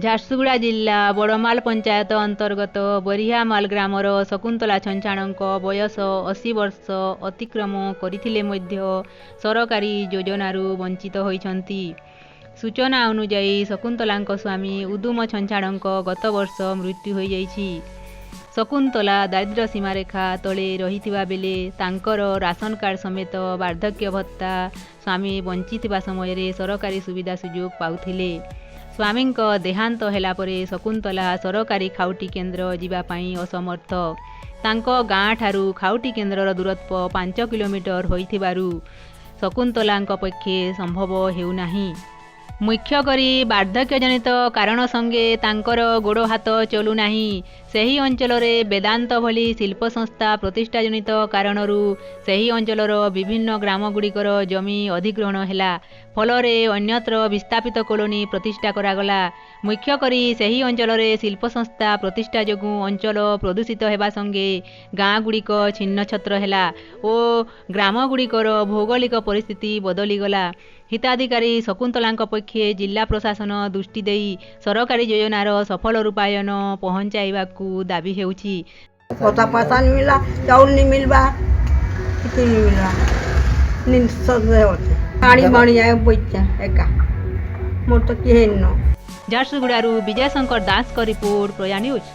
ଝାରସୁଗୁଡ଼ା ଜିଲ୍ଲା ବଡ଼ମାଲ ପଞ୍ଚାୟତ ଅନ୍ତର୍ଗତ ବରିହାମାଲ ଗ୍ରାମର ଶକୁନ୍ତଳା ଛଞ୍ଚାଣଙ୍କ ବୟସ 80 ବର୍ଷ ଅତିକ୍ରମ କରିଥିଲେ ମଧ୍ୟ ସରକାରୀ ଯୋଜନାରୁ ବଞ୍ଚିତ ହୋଇଛନ୍ତି। ସୂଚନା ଅନୁଯାୟୀ, ଶକୁନ୍ତଳାଙ୍କ ସ୍ୱାମୀ ଉଦୁମ ଛଞ୍ଚାଣଙ୍କ ଗତବର୍ଷ ମୃତ୍ୟୁ ହୋଇଯାଇଛି। ଶକୁନ୍ତଳା ଦାରିଦ୍ର୍ୟ ସୀମାରେଖା ତଳେ ରହିଥିବା ବେଳେ ତାଙ୍କର ରାସନ କାର୍ଡ଼ ସମେତ ବାର୍ଦ୍ଧକ୍ୟ ଭତ୍ତା ସ୍ୱାମୀ ବଞ୍ଚିଥିବା ସମୟରେ ସରକାରୀ ସୁବିଧା ସୁଯୋଗ ପାଉଥିଲେ। ସ୍ୱାମୀଙ୍କ ଦେହାନ୍ତ ହେଲା ପରେ ଶକୁନ୍ତଳା ସରକାରୀ ଖାଉଟି କେନ୍ଦ୍ର ଯିବା ପାଇଁ ଅସମର୍ଥ। ତାଙ୍କ ଗାଁଠାରୁ ଖାଉଟି କେନ୍ଦ୍ରର ଦୂରତ୍ୱ 5 କିଲୋମିଟର ହୋଇଥିବାରୁ ଶକୁନ୍ତଳାଙ୍କ ପକ୍ଷେ ସମ୍ଭବ ହେଉନାହିଁ। ମୁଖ୍ୟ କରି ବାର୍ଦ୍ଧକ୍ୟଜନିତ କାରଣ ସଙ୍ଗେ ତାଙ୍କର ଗୋଡ଼ ହାତ ଚଲୁନାହିଁ। ସେହି ଅଞ୍ଚଳରେ ବେଦାନ୍ତ ଭଳି ଶିଳ୍ପ ସଂସ୍ଥା ପ୍ରତିଷ୍ଠାଜନିତ କାରଣରୁ ସେହି ଅଞ୍ଚଳର ବିଭିନ୍ନ ଗ୍ରାମଗୁଡ଼ିକର ଜମି ଅଧିଗ୍ରହଣ ହେଲା। ଫଳରେ ଅନ୍ୟତ୍ର ବିସ୍ଥାପିତ କଲୋନୀ ପ୍ରତିଷ୍ଠା କରାଗଲା। ମୁଖ୍ୟ କରି ସେହି ଅଞ୍ଚଳରେ ଶିଳ୍ପ ସଂସ୍ଥା ପ୍ରତିଷ୍ଠା ଯୋଗୁଁ ଅଞ୍ଚଳ ପ୍ରଦୂଷିତ ହେବା ସଙ୍ଗେ ଗାଁଗୁଡ଼ିକ ଛିନ୍ନଛତ୍ର ହେଲା ଓ ଗ୍ରାମଗୁଡ଼ିକର ଭୌଗୋଳିକ ପରିସ୍ଥିତି ବଦଳିଗଲା। ହିତାଧିକାରୀ ଶକୁନ୍ତଳାଙ୍କ ପକ୍ଷେ ଜିଲ୍ଲା ପ୍ରଶାସନ ଦୃଷ୍ଟି ଦେଇ ସରକାରୀ ଯୋଜନାର ସଫଳ ରୂପାୟନ ପହଞ୍ଚାଇବାକୁ ଦାବି ହେଉଛି। ପଇସା ପଇସା नहीं मिला, चाउल नहीं मिलवा, କିଛି नहीं मिलवा। ନିଃସନ୍ଦେହ ଅଛି, ପାଣି ପାଣି ଯାଏ ବଇଚା ଏକା, ମୋର ତ କିଏ ହେଇନ। ଝାରସୁଗୁଡ଼ାରୁ ବିଜୟ ଶଙ୍କର ଦାସଙ୍କ ରିପୋର୍ଟ, ପ୍ରଜା ନ୍ୟୁଜ୍।